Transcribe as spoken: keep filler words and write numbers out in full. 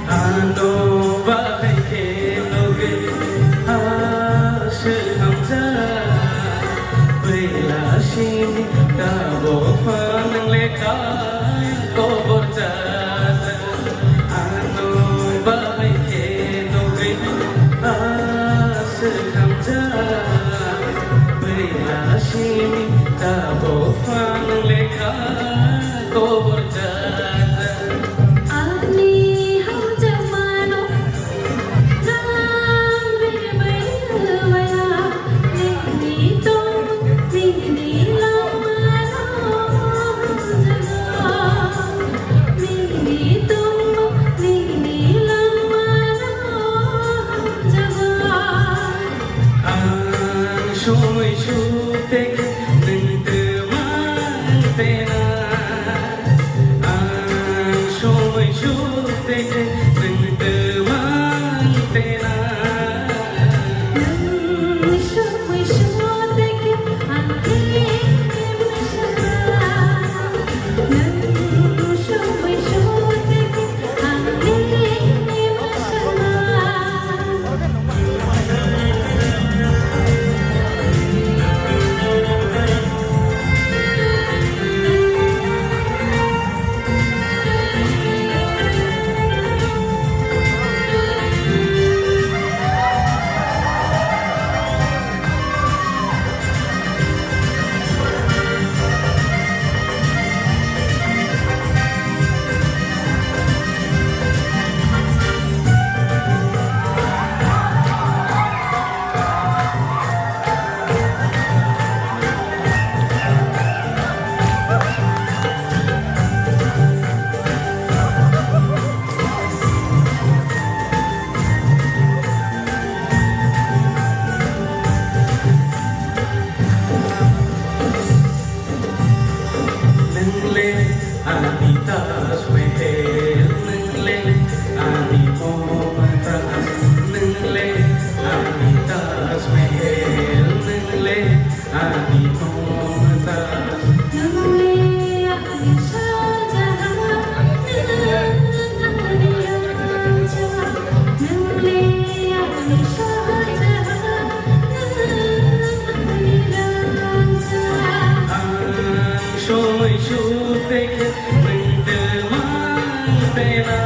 Ano bahai khe nugwi aswk hamjak, bwrwi lasini tabuk phan nwng lekha koborjak. Ano bahai khe nugwi aswk hamjak, bwrwi lasini tabuk phan nwng lekha koborjak. Ani hamjakmano Ang soi sui tei nwng twmang tena. Ang soi sui tei nwng twmang tena. Nwng soi sui tei ang khe bwswk. Nwng soi sui tei ang khe bwswk. Nwng le ani Taj Mahal, nwng le ani Mumtaz, nwng le ani Taj Mahal, nwng le ani Mumtaz. Nwng le ani Shah Jahan, nwng ani Raja. Nwng le ani Shah Jahan, nwng ani Raja. Ang soi sui tei khe nwng twmang tena.